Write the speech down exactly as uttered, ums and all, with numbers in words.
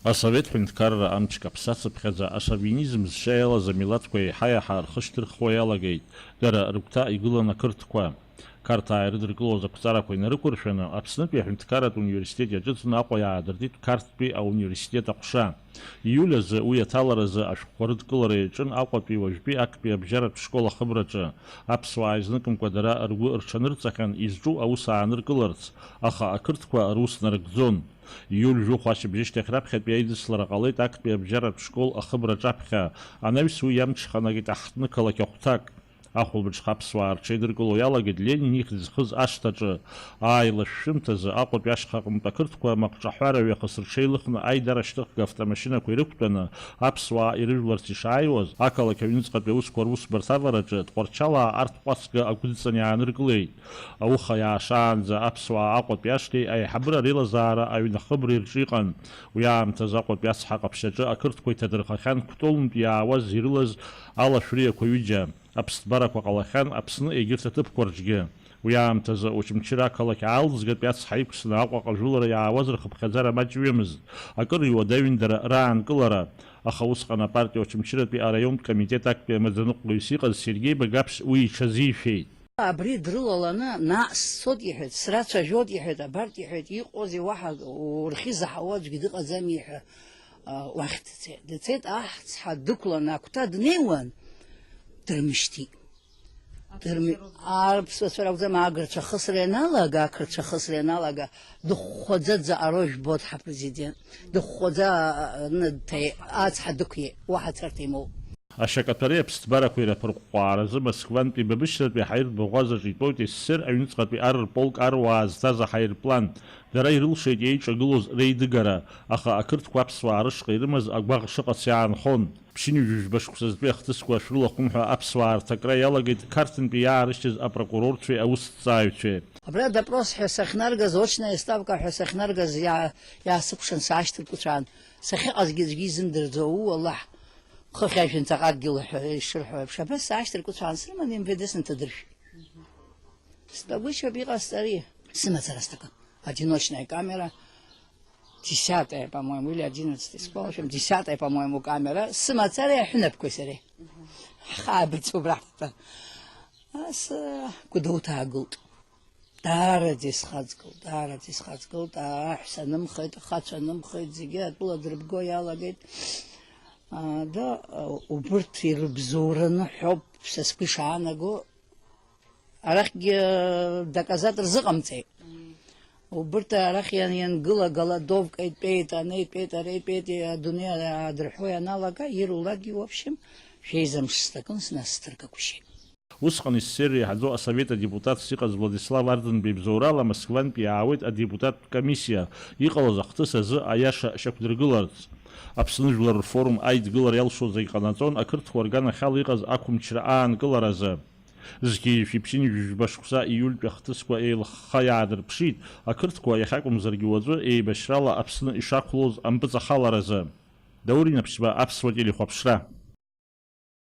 Асовет ҳәынҭқарра амч каԥсацыԥхьаӡа ашовинизм зшьа иалаз амилаҭқәа еиҳа-еиҳа рхы шьҭырхуа иалагеит, дара рыгәҭа игылан ақырҭқәа. Қарҭаа ирыдыркылоз ақәҵарақәа инарықәыршәаны, Аԥснытәи аҳәынҭқарратә университет иаҿыҵны Аҟәа иаадыртит Қарҭтәи ауниверситет аҟәша. Ииуль азы уи аҭаларазы ашәҟәқәа рыдкылара иаҿын Аҟәатәи уажәтәи актәи абжьаратә школ ахыбраҿы. Аԥсуаа изныкымкәа дара ргәы рҽанырҵахьан изҿу аус ааныркыларц, аха ақырҭқәа рус нарыгӡон. Ииуль жәохә ашьыбжьышьҭахь раԥхьатәи аидыслара ҟалеит актәи абжьаратә школ ахыбра аҿаԥхьа, анаҩс уи иамҽханакит аҳҭны-қалақь ахәҭак. Ахәылбыҽха аԥсуаа рҽеидыркыло иалагеит Ленин ихьӡ зхыз ашҭаҿы. Ааилашәшәымҭазы Аҟәатәи ашьхаҟынтә ақырҭқәа маҟҿаҳәара ҩахыс рҽеилыхны аидара шьҭыхга автомашьынақәа ирықәтәаны аԥсуаа ирыжәларц ишааиуаз, ақалақь аҩныҵҟатәи аусқәа русбарҭа авараҿы Тҟәарчалаа арҭ ҟәацга агәыдҵан иааныркылеит. Ауха иаашаанӡа аԥсуаа Аҟәатәи ашҭеи аиҳабыра реилазаара аҩнахыбреи рҿы иҟан. Уи аамҭазы Аҟәатәи ацҳа ҟаԥшьаҿы ақырҭқәа иҭадырхахьан Кәтолынтә иаауаз ирылаз алашәриақәа ҩыџьа. Аԥсҭбарақәа ҟалахьан Аԥсны егьырҭ аҭыԥқәа рҿгьы. Уи аамҭазы Очамчыра ақалақь аалыҵгатәи ацҳа иқәсны Аҟәаҟа жәылара иаауаз рхыԥхьаӡара маҷҩымызт, акыр иуадаҩын дара раанкылара, аха усҟан апартиа Очамчыратәи араионтә комитет актәи амаӡаныҟәгаҩыс иҟаз Сергеи Багаԥшь уи иҽазишәеит. Абри дрылаланы, наҟ сцоит, иҳәеит, срацәажәоит, иҳәеит, абарҭ, иҳәеит, иҟоузеи, уаҳа урхьы заҳауа аӡәгьы дыҟаӡами ҳәа, а, уахь дцеит. Дцеит, аҳ цҳа дықәланы агәҭа днеиуан, дрымшьҭит. Дырми-, аԥсуацәа ракәӡам, агырцәа ахысра ианалага, ақырцәа ахысра ианалага, дыхәхәаӡа дзаҟароу жәбоит ҳапрезидент. Дыхәхәаӡа, а, а, ны дҭаиеит, ацҳа дықәиеит, уаҳа царҭа имоуп. Ашьакаҭәареи аԥсҭбарақәеи раԥырҟәҟәааразы Москвантәи Бабышьратәи аҳаиртә баӷәазаҿы итәоит СССР аҩныҵҟатәи ар рполк аруаа зҭаз аҳаирплан. Дара ирылшеит еиҿагылоз реидыгара, аха ақырҭқәа аԥсуаа рышҟа ирымаз агәаӷ шыҟац иаанхон. Ԥшьынҩажәи жәба шықәсазтәи ахҭысқәа шәрылахәым ҳәа аԥсуаа рҭакра иалагеит Қарҭынтәи иаарышьҭыз апрокурорцәеи аусҭҵааҩцәеи. Абра допрос ҳәа сахьнаргаз, очная ставка ҳәа сахьнаргаз иаа-, иаасыкәшан саашьҭыркәыцәаан. Сахьыҟазгьы аӡәгьы изымдырӡо, уу, Аллаҳ, хыхь ажәҩан ҵаҟа адгьыл ҳәа ишырҳәо еиԥш, абра саашьҭыркәыцәаан срыманы М В Д-ны дыршәит. Стәагәышьоуп иҟасҵари? Сымацара сҭакын. Одиночная камера, десятая, по-моему, или одиннадцатая, с полночи, десятая, по-моему, камера, сымацара иаҳәынаԥқәеи сареи. Ҳхаабыцуп раҳҭа. Ас, э, Гәдоуҭа аагылт. Даараӡа исхаҵгылт, даараӡа исхаҵгылт, аҳәса нымхеит, ахацәа нымхеит, зегьы атәыла дрыбго иалагеит. А, да, а, убырҭ ирыбзоураны ҳәоуп, са сгәы ишаанаго, арахьгьы, э, доказатә рзыҟамҵеит. Убырҭ арахь иан-, иангыла, голодовка итәеит, ана итәеит, ара итәеит, адунеи аадырҳәо ианалага, ирулакгьы, в общем, шәеизамш сҭакын, снасҭыргагәышьеит. Усҟан СССР реиҳаӡоу асовет адепутатс иҟаз Владислав Ардынба ибзоурала Москвантә иаауеит адепутаттә комиссиа, иҟалаз ахҭыс азы аиаша шьақәдыргыларц. Аԥсны жәлар рфорум аидгылара иалшоз иҟанаҵон ақырҭуа рганахьала иҟаз ақәымчра аанкыларазы. Зқьи жәшәи ԥшьынҩажәи жәба шықәса ииультәи ахҭысқәа еилыхха иаадырԥшит, ақырҭқәа иахьакәымзаргьы уаҵәы еибашьрала Аԥсны ишақәлоз ампыҵахаларазы. Даур Инаԥшьба, Аԥсуа телехәаԥшра.